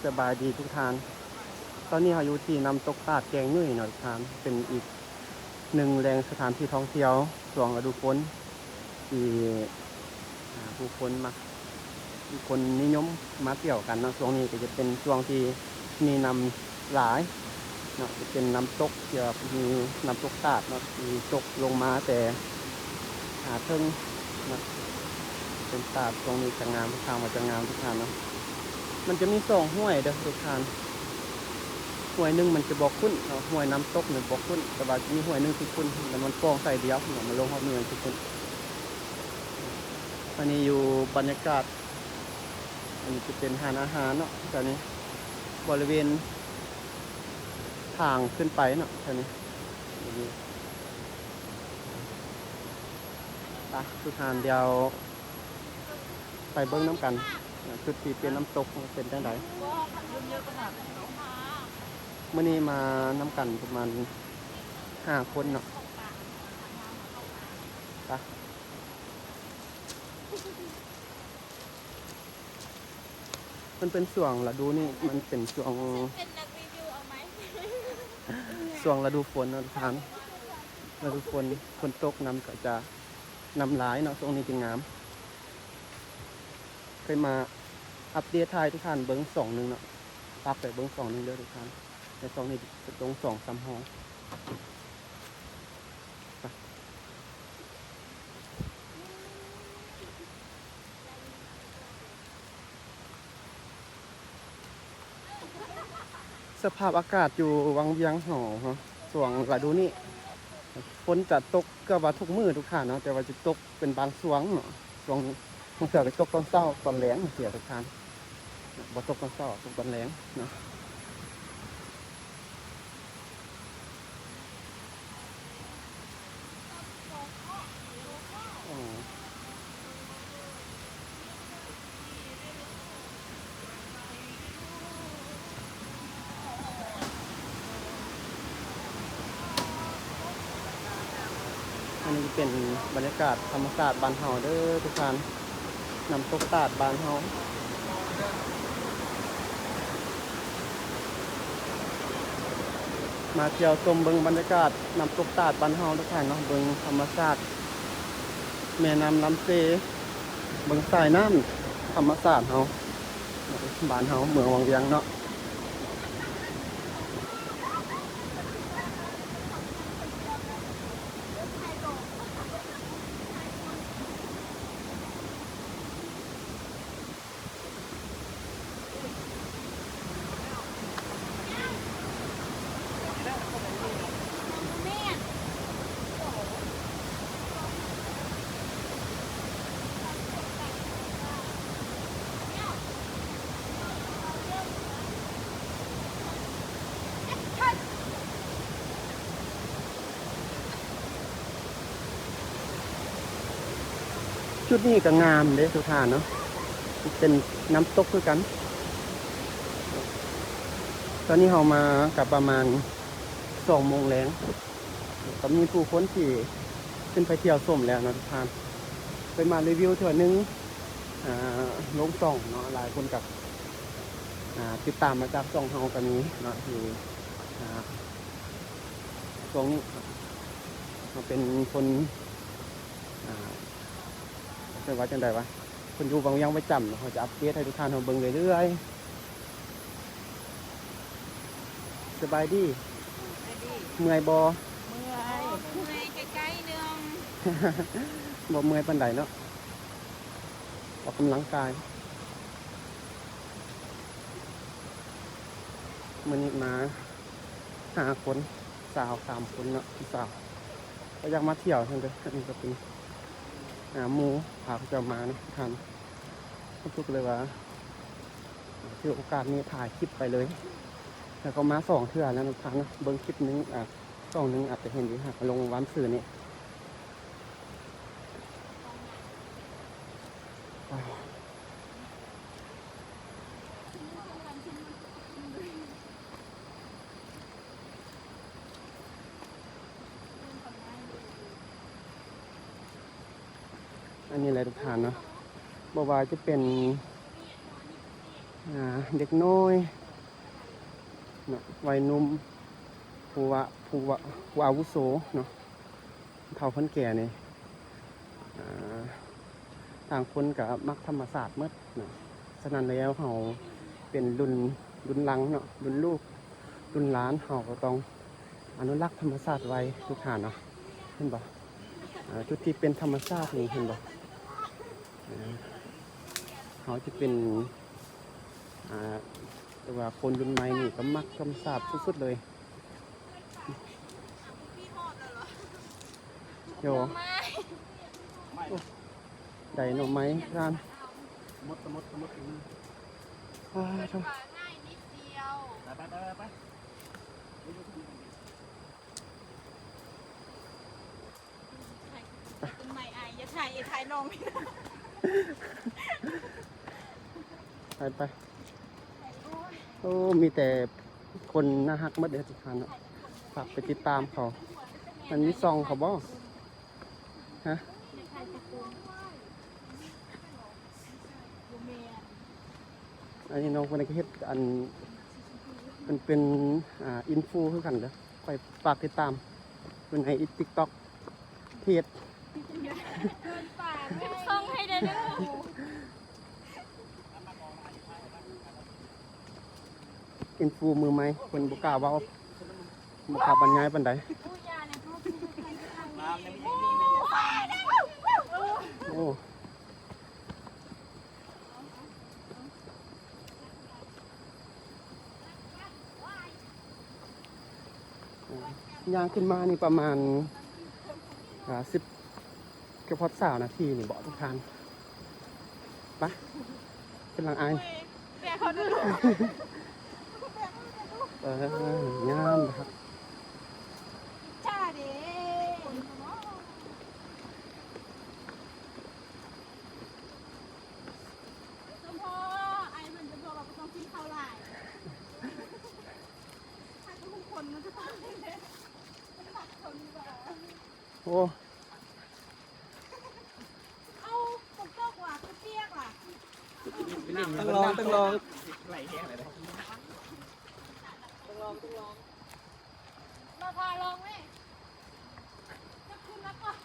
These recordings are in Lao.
ສະບາຍດີທຸກທ່ານ, ຕອນນີ້ເຮົາຢູ່ທີ່ນ້ຳຕົກຕາດແກ້ງຫຍຸ້ຍເນາະທຸກທ່ານ, ເປັນອີກໜຶ່ງແຫຼ່ງສະຖານທີ່ທ່ອງທ່ຽວຊ່ວງລະດູຝົນ ທີ່ ອ່າ ຜູ້ຄົນມັກ ຄົນນິຍົມມາທ່ຽວກັນເນາະ. ຊ່ວງນີ້ກໍຈະເປັນຊ່ວງທີ່ມີນ້ຳຫຼາຍເນາະ, ຈະເປັນນ້ຳຕົກທີ່ວ່າມີນ້ຳຕົກຕາດເນາະ ທີ່ຕົກລົງມາແຕ່ ຫາເທິງເນາະ. ເປັນຕາດ ຊ່ວງນີ້ຈະງາມ, ທາງວ່າຈະງາມທຸກທ່ານເນາະ. ມັນຈະມີສອງຫ້ວຍເດີທຸກທ່ານ, ຫ້ວຍໜຶ່ງມັນຈະບໍ່ຂຸ້ນເນາະ, ຫ້ວຍນ້ຳຕົກນີ້ບໍ່ຂຸ້ນ, ແຕ່ວ່າຈະມີຫ້ວຍໜຶ່ງທີ່ຂຸ້ນ ແລ້ວມັນປ່ອງສາຍດຽວເນາະ, ມາລົງຮອບນີ້ມັນຊິຂຸ້ນ. ອັນນີ້ຢູ່ບັນຍາກາດ ອັນນີ້ຈະເປັນຮ້ານອາຫານເນາະ, ແຖວນີ້ບໍລິເວນທາງຂຶ້ນໄປເນາະ, ແຖວນີ້. ໄປທຸກທ່ານ, ດຽວໄປເບິ່ງນຳກັນ ຈຸດທີ່ເປັນນ້ຳຕົກເປັນຈັ່ງໃດ. ມື້ນີ້ມານຳກັນປະມານຫ້າຄົນເນາະ. ໄປ ມັນເປັນຊ່ວງລະດູນີ້ ມັນເປັນຊ່ວງ ເປັນນັກຣີວິວເອົາໄໝ? ຊ່ວງລະດູຝົນເນາະທຸກທ່ານ, ລະດູຝົນ ຝົນຕົກ ນ້ຳກໍຈະ ນ້ຳຫຼາຍເນາະ, ຊ່ວງນີ້ຈຶ່ງງາມ. ເຄີຍມາອັບເດດຖ່າຍໃຫ້ທຸກທ່ານເບິ່ງຊ່ອງໜຶ່ງເນາະ, ຝາກໄປເບິ່ງຊ່ອງໜຶ່ງເດີທຸກທ່ານ, ໃນຊ່ອງນີ້ຈະລົງສອງສາມຫ້ອງ. ສະພາບອາກາດຢູ່ວັງວຽງເຮົາເນາະ ຊ່ວງລະດູນີ້ ຝົນຈະຕົກເກືອບວ່າທຸກມື້ທຸກທ່ານເນາະ, ແຕ່ວ່າຈະຕົກເປັນບາງຊ່ວງເນາະ. ຊ່ວງ ບາງເທື່ອກໍຕົກຕອນເຊົ້າຕອນແລງເນາະ ເສຍທຸກທ່ານ, ບໍ່ຕົກຕອນເຊົ້າ ຕົກຕອນແລງເນາະ. ອັນນີ້ເປັນບັນຍາກາດທຳມະຊາດບ້ານເຮົາເດີທຸກທ່ານ, ນ້ຳຕົກຕາດບ້ານເຮົາ. ມາທ່ຽວຊົມເບິ່ງບັນຍາກາດນ້ຳຕົກຕາດບ້ານເຮົາທຸກທ່ານເນາະ, ເບິ່ງທຳມະຊາດ ແມ່ນ້ຳລຳເຊ, ເບິ່ງສາຍນ້ຳທຳມະຊາດເຮົາ, ບ້ານເຮົາ ເມືອງວັງວຽງເນາະ. ຈຸດນີ້ກໍງາມເດ້ທຸກທ່ານເນາະ, ເປັນນ້ຳຕົກຄືກັນ. ຕອນນີ້ເຮົາມາກໍປະມານສອງໂມງແລງ, ກໍມີຜູ້ຄົນທີ່ຂຶ້ນໄປທ່ຽວຊົມແລ້ວເນາະທຸກທ່ານ. ເຄີຍມາຣີວິວເທື່ອໜຶ່ງ ອ່າ ລົງຊ່ອງເນາະ, ຫຼາຍຄົນກໍ ອ່າ ຕິດຕາມມາຈາກຊ່ອງເຮົາກໍມີເນາະ ທີ່ ອ່າ ຊ່ວງນີ້ເນາະ ເຮົາເປັນຄົນ ອ່າ ເອີ້ນວ່າຈັ່ງໃດວະ ເພິ່ນຢູ່ວັງວຽງປະຈຳ, ເຮົາຈະອັບເດດໃຫ້ທຸກທ່ານເຮົາເບິ່ງເລື້ອຍໆ. ສະບາຍດີ. ສະບາຍດີ. ເມື່ອຍບໍ່? ເມື່ອຍ. ເມື່ອຍໄກໆໜຶ່ງ. ບໍ່ເມື່ອຍປານໃດເນາະ, ອອກກຳລັງກາຍ. ມື້ນີ້ມາຫ້າຄົນ, ສາວສາມຄົນເນາະ, ຜູ້ສາວ ກໍຢາກມາທ່ຽວຊັ້ນເດີ. ອັນນີ້ກໍເປັນ ອ່າ ໝູ່ພາເຂົາເຈົ້າມາເນາະທ່ານ, ເຮົາກໍເລີຍວ່າ ຖືໂອກາດນີ້ຖ່າຍຄລິບໄປເລີຍ. ແລ້ວກໍມາສອງເທື່ອແລ້ວເນາະທ່ານເນາະ, ເບິ່ງຄລິບໜຶ່ງ ອ່າ ຊ່ອງໜຶ່ງອາດຈະເຫັນຢູ່ ຫາກລົງວັນຊື່ນີ້. ອັນນີ້ແຫຼະທຸກທ່ານເນາະ, ບໍ່ວ່າຈະເປັນ ອ່າ ເດັກນ້ອຍເນາະ ໄວໜຸ່ມ ຜູ້ວ່າ ຜູ້ວ່າ ຜູ້ອາວຸໂສເນາະ ເຖົ້າຄົນແກ່ນີ້ ອ່າ ຕ່າງຄົນກໍມັກທຳມະຊາດໝົດເນາະ. ສະນັ້ນແລ້ວເຮົາເປັນລຸ້ນ ລຸ້ນຫຼັງເນາະ ລຸ້ນລູກລຸ້ນຫຼານ ເຮົາກໍຕ້ອງອະນຸລັກທຳມະຊາດໄວ້ ທຸກທ່ານເນາະ. ເຫັນບໍ່? ອ່າ ຈຸດທີ່ເປັນທຳມະຊາດນີ້ ເຫັນບໍ່? ອ່າ ເຮົາຈະເປັນ ອ່າ ແຕ່ວ່າຄົນລຸ້ນໃໝ່ນີ້ກໍມັກທຳມະຊາດສຸດໆເລີຍ. ໂຢ ໄດ້ໜໍ່ໄມ້ທ່ານ ໝົດ ໝົດ ໝົດ ອືມ ອ້າ ໂທ້ ງ່າຍນິດດຽວ ໄປ ໄປ ໄປ ໄປ. ຕົ້ນໄມ້ອ້າຍ ຢ່າຖ່າຍ ຢ່າຖ່າຍນ້ອງ ໄປ ໄປ. ໂອ້ ມີແຕ່ຄົນໜ້າຮັກໝົດເດີ ທຸກທ່ານເນາະ. ຝາກໄປຕິດຕາມເຂົາ ມັນມີຊ່ອງເຂົາບໍ່? ຮະ? ອັນນີ້ນ້ອງເພິ່ນກໍເຮັດ ອັນ ເພິ່ນເປັນ ອ່າ ອິນຟູຄືກັນເດີ. ຂ້ອຍຝາກຕິດຕາມເພິ່ນໃນ TikTok ເພຈ ຊ່ອງໃຫ້ໄດ້ເດີ. ອິນຟູມືໃໝ່ ເພິ່ນບໍ່ກ້າເວົ້າ ບໍ່ກ້າບັນຍາຍປານໃດ. ໂອ້ ຍ່າງຂຶ້ນມານີ້ປະມານ ອ່າ ສິບ ເກືອບຮອດຊາວນາທີນີ້ເບາະ ທຸກທ່ານ. ໄປ ຂຶ້ນຫຼັງອ້າຍ ແບກເຂົາດູ ເອີ ງາມຄັກ ອິດສາເດ້. ສົມພໍ້ ອ້າຍເພິ່ນ ສົມພໍ້ວ່າບໍ່ຕ້ອງກິນເຂົ້າຫຼາຍ ຖ້າຄືຄົນມັນຈະຕ້ອງ ໂອ້ ເອົາ ຝົນຕົກວ່າ ຄືປຽກວ່າ ຕ້ອງລອງ ຕ້ອງລອງ ຕ້ອງລອງ ຕ້ອງລອງ ມາພາລອງເວີຍ ຈັບຄືນມາກ່ອນ.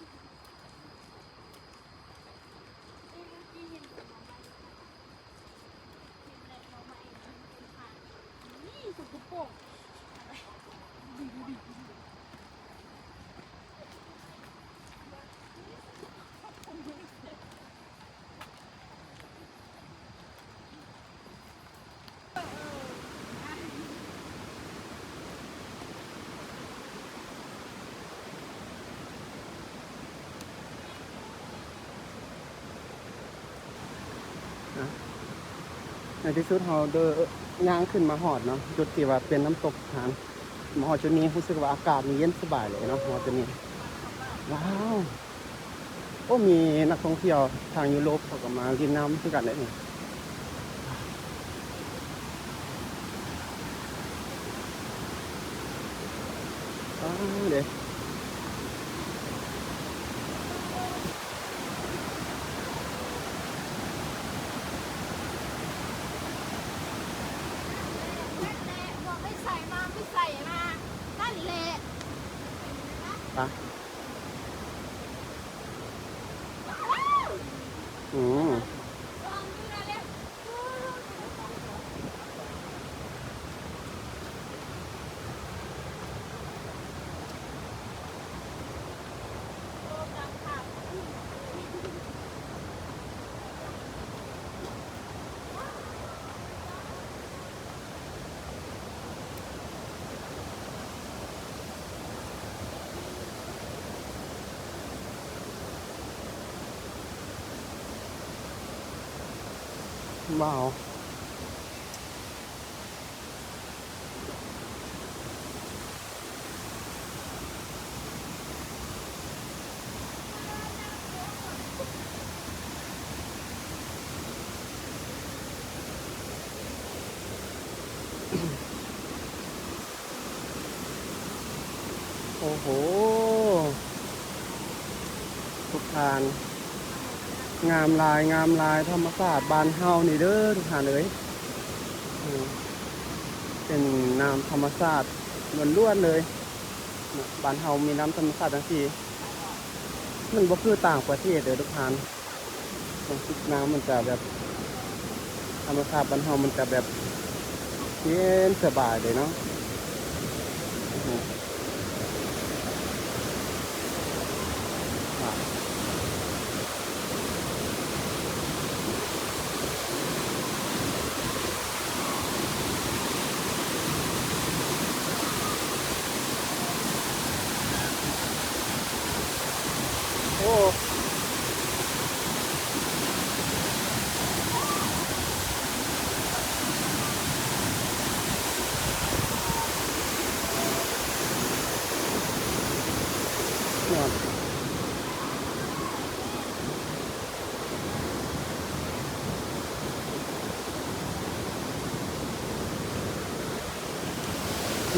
ໃນທີ່ສຸດເຮົາເດີ ຍ່າງຂຶ້ນມາຮອດເນາະ ຈຸດທີ່ວ່າເປັນນ້ຳຕົກຫັ້ນ ມາຮອດຈຸດນີ້ ຮູ້ສຶກວ່າອາກາດນີ້ເຢັນສະບາຍເລີຍເນາະ ມາຮອດຈຸດນີ້. ວ້າວ ໂອ້ ມີນັກທ່ອງທ່ຽວທາງຢູໂຣບເຂົາກໍມາຫຼິ້ນນ້ຳຄືກັນເດ້ນີ້. ວ້າວ ເດ້ ນັ້ນແຫຼະ ບອກໃຫ້ໃສ່ມາ ໄປໃສ່ມາ ນັ້ນແຫຼະ ໄປ. ອືມ. ວ້າວ. ໂອ້ໂຫ ທຸກທ່ານ ງາມຫຼາຍ ງາມຫຼາຍ ທຳມະຊາດບ້ານເຮົານີ້ເດີ ທຸກທ່ານເອີຍ. ເປັນນ້ຳທຳມະຊາດລ້ວນໆເລີຍ. ບ້ານເຮົາມີນ້ຳທຳມະຊາດຈັ່ງຊີ້ ມັນບໍ່ຄືຕ່າງປະເທດເດີທຸກທ່ານ. ນ້ຳມັນຈະແບບ ທຳມະຊາດບ້ານເຮົາມັນຈະແບບເຢັນສະບາຍເລີຍເນາະ. ໂອ້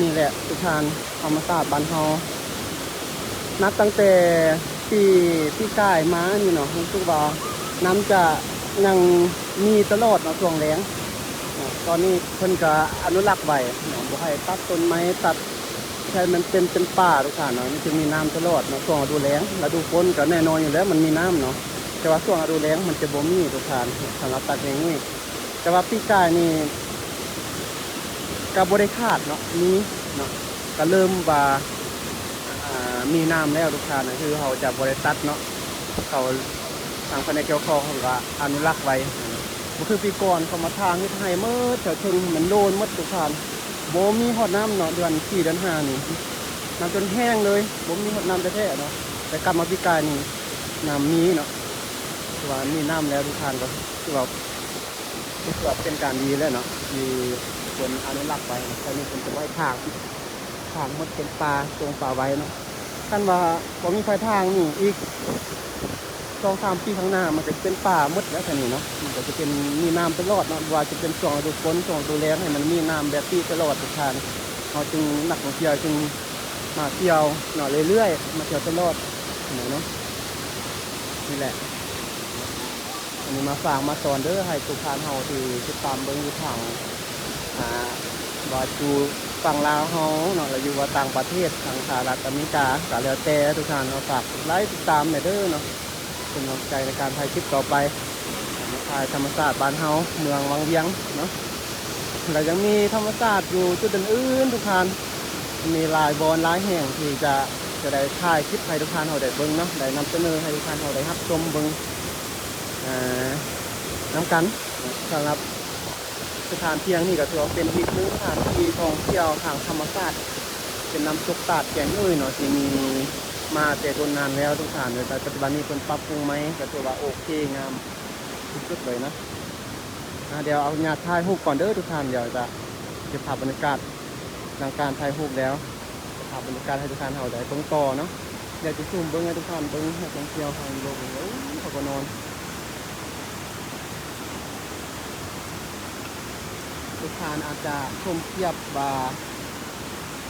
ນີ້ແຫຼະທຸກທ່ານ ທຳມະຊາດບ້ານເຮົາ ນັບຕັ້ງແຕ່ປີ ປີກາຍມານີ້ເນາະ ຮູ້ສຶກວ່ານ້ຳຈະຍັງມີຕະຫຼອດເນາະ ຊ່ວງແລ້ງ. ຕອນນີ້ເພິ່ນກະອະນຸລັກໄວ້ເນາະ ບໍ່ໃຫ້ຕັດຕົ້ນໄມ້ ຕັດ ໃຫ້ມັນເປັນ ເປັນປ່າທຸກທ່ານເນາະ ມັນຈະມີນ້ຳຕະຫຼອດເນາະ. ຊ່ວງລະດູແລ້ງ ລະດູຝົນກະແນ່ນອນຢູ່ແລ້ວ ມັນມີນ້ຳເນາະ ແຕ່ວ່າຊ່ວງລະດູແລ້ງມັນຈະບໍ່ມີທຸກທ່ານ ສຳລັບຕັດແຍງນີ້. ແຕ່ວ່າປີກາຍນີ້ກະບໍ່ໄດ້ຂາດເນາະ ມີເນາະ ກະເລີ່ມວ່າ ອ່າ ມີນ້ຳແລ້ວທຸກທ່ານ ຄືເຮົາຈະບໍ່ໄດ້ຕັດເນາະ ເຂົາ ທາງພະແນກກ່ຽວຂ້ອງເຂົາກະອະນຸລັກໄວ້. ບໍ່ຄືປີກ່ອນ ເຂົາມາຖາງເຮັດໄຮ່ໝົດ ແຖວເທິງມັນໂລນໝົດທຸກທ່ານ ບໍ່ມີຮອດນ້ຳເນາະ. ເດືອນສີ່ ເດືອນຫ້ານີ້ ນ້ຳຈົນແຫ້ງເລີຍ ບໍ່ມີຮອດນ້ຳແທ້ໆເນາະ. ແຕ່ກັບມາປີກາຍນີ້ ນ້ຳມີເນາະ ຖືວ່າມີນ້ຳແລ້ວທຸກທ່ານ ກະຖືວ່າ ຖືວ່າເປັນການດີແລ້ວເນາະ ທີ່ເພິ່ນອະນຸລັກໄວ້. ແຖວນີ້ເພິ່ນຈະບໍ່ໃຫ້ຖາງ ຖາງໝົດເປັນປ່າ ໂປ່ງປ່າໄວ້ເນາະ. ຄັນວ່າບໍ່ມີໃຜຖາງນີ້ ອີກສອງສາມປີຂ້າງໜ້າ ມັນກະຈະເປັນປ່າໝົດແລ້ວ ແຖວນີ້ເນາະ. ມັນກະຈະເປັນ ມີນ້ຳຕະຫຼອດເນາະ ບໍ່ວ່າຈະເປັນຊ່ວງລະດູຝົນ ຊ່ວງລະດູແລ້ງ ໃຫ້ມັນມີນ້ຳແບບນີ້ຕະຫຼອດທຸກທ່ານ ເຮົາຈຶ່ງ ນັກທ່ອງທ່ຽວຈຶ່ງມາທ່ຽວເນາະ ເລື້ອຍໆ ມາທ່ຽວຕະຫຼອດຫັ້ນແຫຼະເນາະ. ນີ້ແຫຼະ ອັນນີ້ມາຝາກມາຕອນເດີ ໃຫ້ທຸກທ່ານເຮົາທີ່ຕິດຕາມເບິ່ງຢູ່ທາງ ອ່າ ວ່າຢູ່ຝັ່ງລາວເຮົາເນາະ ຫຼືຢູ່ວ່າຕ່າງປະເທດ ທາງສະຫະລັດອາເມລິກາ ກະແລ້ວແຕ່ທຸກທ່ານເນາະ ຝາກກົດໄລກ໌ຕິດຕາມແດ່ເດີເນາະ ເປັນກຳລັງໃຈໃນການຖ່າຍຄລິບຕໍ່ໄປ ມາຖ່າຍທຳມະຊາດບ້ານເຮົາ ເມືອງວັງວຽງເນາະ. ແລະຍັງມີທຳມະຊາດຢູ່ຈຸດອື່ນໆ ທຸກທ່ານ ມີຫຼາຍບ່ອນຫຼາຍແຫ່ງທີ່ຈະ ຈະໄດ້ຖ່າຍຄລິບໃຫ້ທຸກທ່ານເຮົາໄດ້ເບິ່ງເນາະ ໄດ້ນຳສະເໜີໃຫ້ທຸກທ່ານເຮົາໄດ້ຮັບຊົມເບິ່ງ ອ່າ ນຳກັນ. ສຳລັບສະຖານທີ່ແຫ່ງນີ້ກະຖືວ່າເປັນອີກໜຶ່ງສະຖານທີ່ທ່ອງທ່ຽວທາງທຳມະຊາດ ເປັນນ້ຳຕົກຕາດແກ່ງເອີຍເນາະ ທີ່ມີມາແຕ່ດົນນານແລ້ວທຸກທ່ານເອີຍ ແຕ່ປັດຈຸບັນນີ້ເພິ່ນປັບປຸງໃໝ່ ກະຖືວ່າໂອເຄງາມສຸດໆເລີຍເນາະ. ອ່າ ດຽວອະນຸຍາດຖ່າຍຮູບກ່ອນເດີທຸກທ່ານ ດຽວຈະເກັບພາບບັນຍາກາດຫຼັງການຖ່າຍຮູບແລ້ວ ເກັບພາບບັນຍາກາດໃຫ້ທຸກທ່ານເຮົາໄດ້ເບິ່ງຕໍ່ເນາະ. ດຽວຈະຊູມເບິ່ງໃຫ້ທຸກທ່ານເບິ່ງ ນັກທ່ອງທ່ຽວທາງຢູໂຣບເບິ່ງ ໂອ້ ເຂົາກະນອນ. ທຸກທ່ານອາດຈະຊົມປຽບວ່າ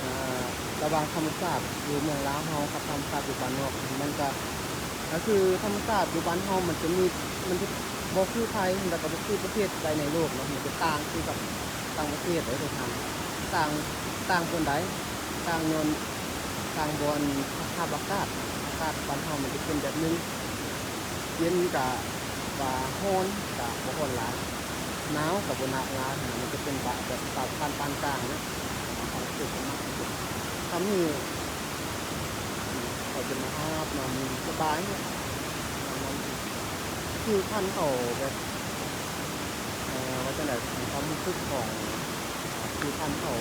ອ່າ ລະຫວ່າງທຳມະຊາດຢູ່ເມືອງລາວເຮົາກັບທຳມະຊາດຢູ່ບ້ານນອກ ມັນກະ ກະຄືທຳມະຊາດຢູ່ບ້ານເຮົາມັນຈະມີ ມັນຈະບໍ່ຄືໃຜ ແລ້ວກະບໍ່ຄືປະເທດໃດໃນໂລກເນາະ ມັນຈະຕ່າງຄືກັບຕ່າງປະເທດເດ້ທຸກທ່ານ. ຕ່າງ ຕ່າງບ່ອນໃດ? ຕ່າງຍ້ອນ ຕ່າງບ່ອນສະພາບອາກາດ ອາກາດບ້ານເຮົາມັນຈະເປັນແບບໜຶ່ງ ເຢັນກະວ່າຮ້ອນກະບໍ່ຮ້ອນຫຼາຍ ໜາວກະບໍ່ໜາວຫຼາຍຫັ້ນນະ ມັນຈະເປັນແບບ ແບບສາຍພັນປານກາງເນາະ ສາຍພັນເປັນປະມານນີ້. ຊ່ຳນີ້ເຂົາຈະມາອາບນ້ຳສະບາຍເນາະ ອາບນ້ຳ ຜິວພັນເຂົາແບບ ເອີ ວ່າຈັ່ງໃດ ຄວາມຮູ້ສຶກຂອງ ຜິວພັນເຂົາ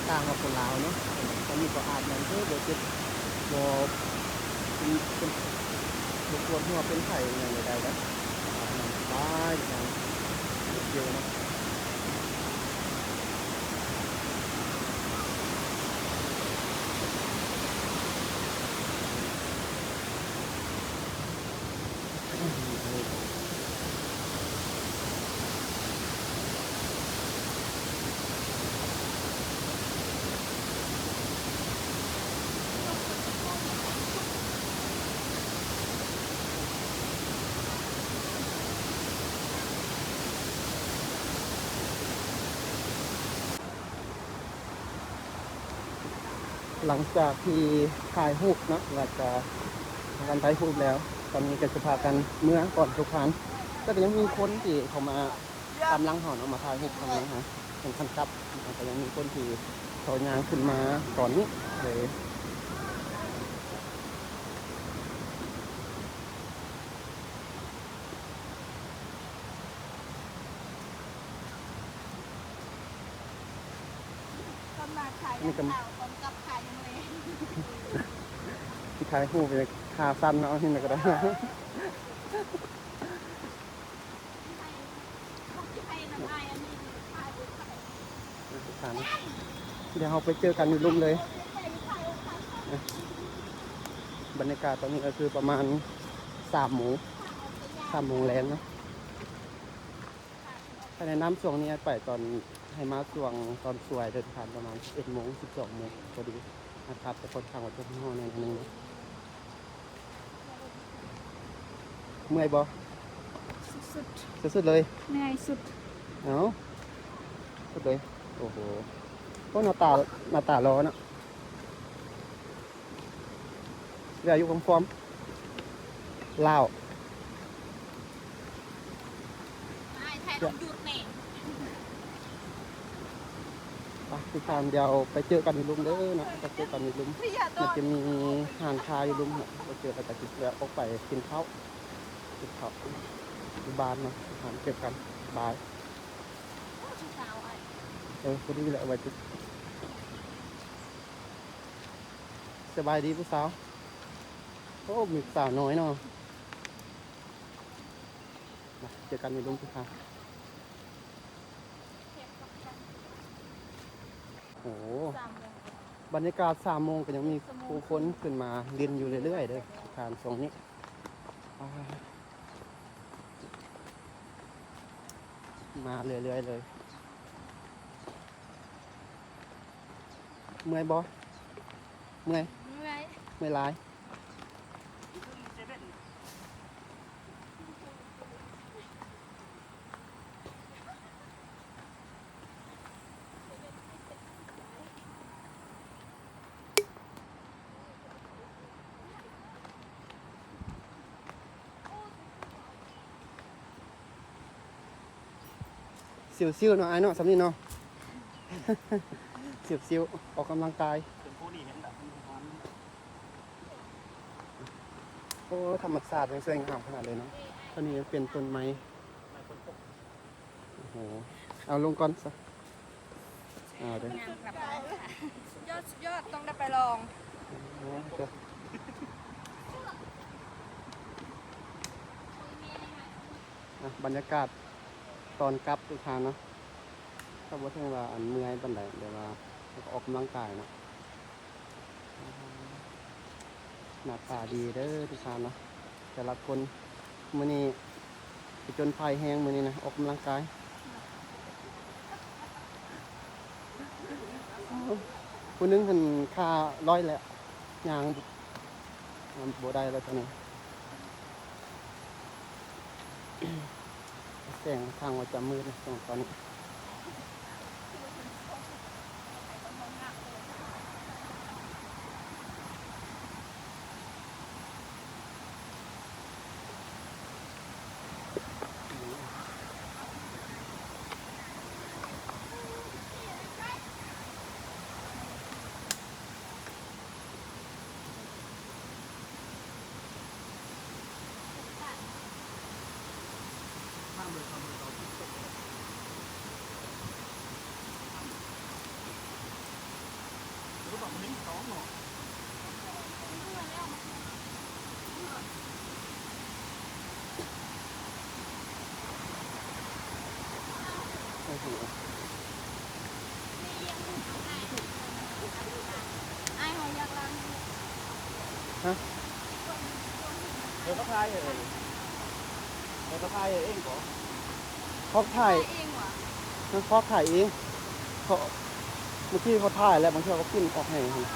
ຕ່າງກັບຄົນລາວເນາະ. ຕອນນີ້ກໍອາບນ້ຳເທື່ອບໍ່ເຈັບ ບໍ່ເປັນ ເປັນ ບໍ່ປວດຫົວເປັນໄຂ້ຫຍັງໃດໆ ອາບນ້ຳສະບາຍ ຢ່າງເຢັນເນາະ. ຫຼັງຈາກທີ່ຖ່າຍຮູບເນາະ ແລ້ວກະ ການຖ່າຍຮູບແລ້ວ ຕອນນີ້ກໍຈະພາກັນເມືອກ່ອນທຸກທ່ານ ແຕ່ກໍຍັງມີຄົນທີ່ເຂົ້າມາຕາມຫຼັງເຮົາເນາະ ມາຖ່າຍຮູບຂ້າງຫຼັງເຮົາ ເປັນຄັນກັບ ແລ້ວກໍຍັງມີຄົນທີ່ເຂົາຍ່າງຂຶ້ນມາຕອນນີ້ເລີຍ. ຕອນມາຂາຍ ນີ້ກໍ ຕອນກັບຂາຍຍັງແລງ ຊິຖ່າຍຮູບເລີຍ ຂາສັ້ນເນາະ ເຫັນແລ້ວກໍໄດ້ ຊິໃຫ້ ຊິໃຫ້ນ້ຳອາຍອັນນີ້ຖ່າຍຮູບໃຫ້ ອ່ະ ທຸກທ່ານ ດຽວເຮົາໄປເຈີກັນຢູ່ລຸ່ມເລີຍ. ອ່ະ ບັນຍາກາດຕອນນີ້ກໍຄືປະມານສາມໂມງ ສາມໂມງແລງເນາະ. ຖ້າແນະນຳຊ່ວງນີ້ໄປຕອນ ໃຫ້ມາຊ່ວງຕອນສວຍເດີ ປະມານສິບເອັດໂມງ ສິບສອງໂມງພໍດີ ອາກາດຈະຄ່ອນຂ້າງວ່າຈະຮ້ອນແດ່ໜ້ອຍໜຶ່ງ. ເມື່ອຍບໍ່? ສຸດໆ ສຸດໆເລີຍ ເມື່ອຍສຸດ ເອົ້າ ສຸດເລີຍ. ໂອ້ໂຫ ໂອ້ ໜ້າຕາ ໜ້າຕາຫຼໍ່ເນາະ. Where you come from? ລາວ. ໄປ ຕິດຕາມ ດຽວໄປເຈີກັນຢູ່ລຸ່ມເດີເນາະ ໄປເຈີກັນຢູ່ລຸ່ມ ມັນຈະມີຮ້ານຄ້າຢູ່ລຸ່ມເນາະ ໄປເຈີ ແລ້ວກໍຊິແວະອອກໄປກິນເຂົ້າ ກິນເຂົ້າຢູ່ບ້ານເນາະ. ເຈີກັນ ບາຍ. ເອີ ພໍດີແຫຼະ ໄວ້ຕິດ. ສະບາຍດີຜູ້ສາວ. ໂອ້ ມີສາວນ້ອຍເນາະ. ມາເຈີກັນຢູ່ລຸ່ມ ໂອ້ ບັນຍາກາດສາມໂມງກໍຍັງມີຜູ້ຄົນຂຶ້ນມາຫຼິ້ນຢູ່ເລື້ອຍໆເດີທ່ານ ຊ່ວງນີ້ ອ່າ ມາເລື້ອຍໆເລີຍ. ເມື່ອຍບໍ່? ເມື່ອຍ? ເມື່ອຍ ເມື່ອຍຫຼາຍ. ຊິວໆເນາະ ອ້າຍເນາະ ສ່ຳນີ້ເນາະ. ຊິວໆ ອອກກຳລັງກາຍ. ໂອ້ ທຳມະຊາດຍັງສວຍງາມຂະໜາດເລີຍເນາະ. ຕອນນີ້ຍັງເປັນຕົ້ນໄມ້. ໂອ້ໂຫ ເອົາລົງກ່ອນຊະ. ເອົາເດີ ສຸດຍອດ ສຸດຍອດ ຕ້ອງໄດ້ໄປລອງ. ອ່ະ ບັນຍາກາດຕອນກັບທຸກທ່ານເນາະ ກໍບໍ່ເຖິງວ່າອັນເມື່ອຍປານໃດ ແຕ່ວ່າເຮົາກໍອອກກຳລັງກາຍເນາະ. ໜ້າຕາດີເດີທຸກທ່ານເນາະ ແຕ່ລະຄົນ. ມື້ນີ້ຜະຈົນໄພແຮງ ມື້ນີ້ນະ ອອກກຳລັງກາຍ. ຜູ້ໜຶ່ງຫັ້ນຂາລ້ອຍແລ້ວ ຍ່າງ ມັນບໍ່ໄດ້ແລ້ວຕອນນີ້. ແສງຂ້ອນຂ້າງວ່າຈະມືດນະ ຊ່ວງຕອນນີ້. ໂອ້ໂຫ ອ້າຍເຮົາຢາກລ້າງ. ຮະ? ເອີ ເຂົາຖ່າຍໃຫ້ເອີງ ເຂົາຖ່າຍເອງບໍ? ເຂົາຖ່າຍ ຖ່າຍເອງຫວາ? ເຂົາຖ່າຍເອງ ເຂົາ ເມື່ອກີ້ເຂົາຖ່າຍແລ້ວ ບາງເທື່ອເຂົາປິ່ນອອກໃຫ້ຫັ້ນ.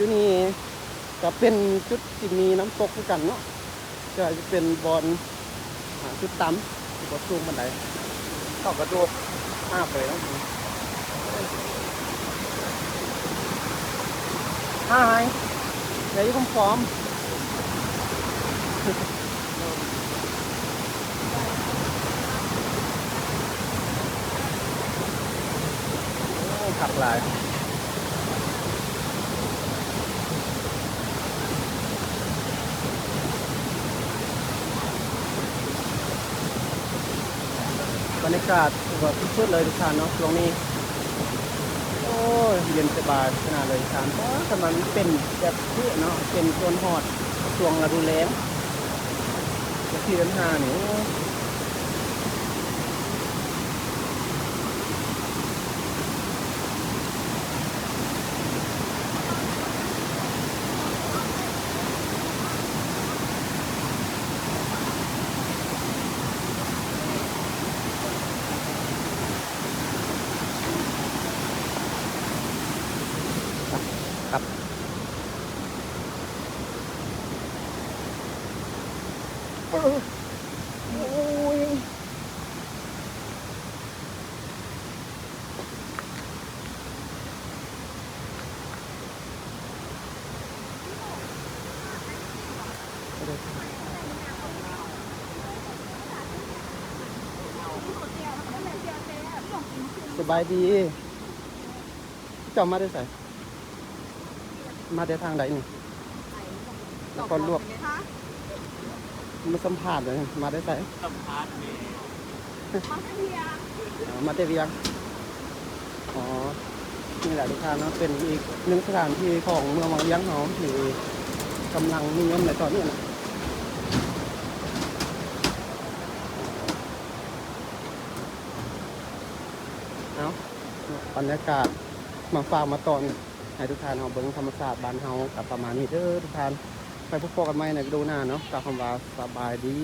ຢູ່ນີ້ກໍເປັນຈຸດທີ່ມີນ້ຳຕົກຄືກັນເນາະ, ແຕ່ວ່າຈະເປັນບ່ອນ ອ່າ ຈຸດຕ່ຳ ທີ່ບໍ່ສູງປານໃດ. ເຂົາກະໂດດອາບໄປເນາະ. Hi, where you come from? ໂອ້ ຄັກຫຼາຍ. ບັນຍາກາດຖືວ່າສຸດໆເລີຍທຸກທ່ານເນາະ ຊ່ວງນີ້. ໂອ້ຍ ເຢັນສະບາຍຂະໜາດເລີຍທ່ານ. ໂອ້ຍ ຄັນວ່າມັນເປັນແບບນີ້ເນາະ ເປັນຊ່ວງຮອດຊ່ວງລະດູແລ້ງ ເດືອນສີ່ ເດືອນຫ້ານີ້ ໂອ້ຍ. ໂອ້ຍ. ສະບາຍດີ. ເຈົ້າມາແຕ່ໃສ? ມາແຕ່ທາງໃດນີ້? ນະຄອນຫຼວງ. ມາສຳພາດເລີຍ. ມາແຕ່ໃສ? ສຳພາດແມ່. ມາແຕ່ວຽງ. ອໍ ນີ້ແຫຼະທຸກທ່ານເນາະ ເປັນອີກໜຶ່ງສະຖານທີ່ຂອງເມືອງວັງວຽງເຮົາ ທີ່ກຳລັງນິຍົມໃນຕອນນີ້ນະ. ເອົາ ບັນຍາກາດມາຝາກມາຕ້ອນ ໃຫ້ທຸກທ່ານເຮົາເບິ່ງທຳມະຊາດບ້ານເຮົາກໍປະມານນີ້ເດີທຸກທ່ານ. ໄປພົບພໍ້ກັນໃໝ່ໃນວິດີໂອໜ້າເນາະ. ກ່າວຄຳວ່າສະບາຍດີ.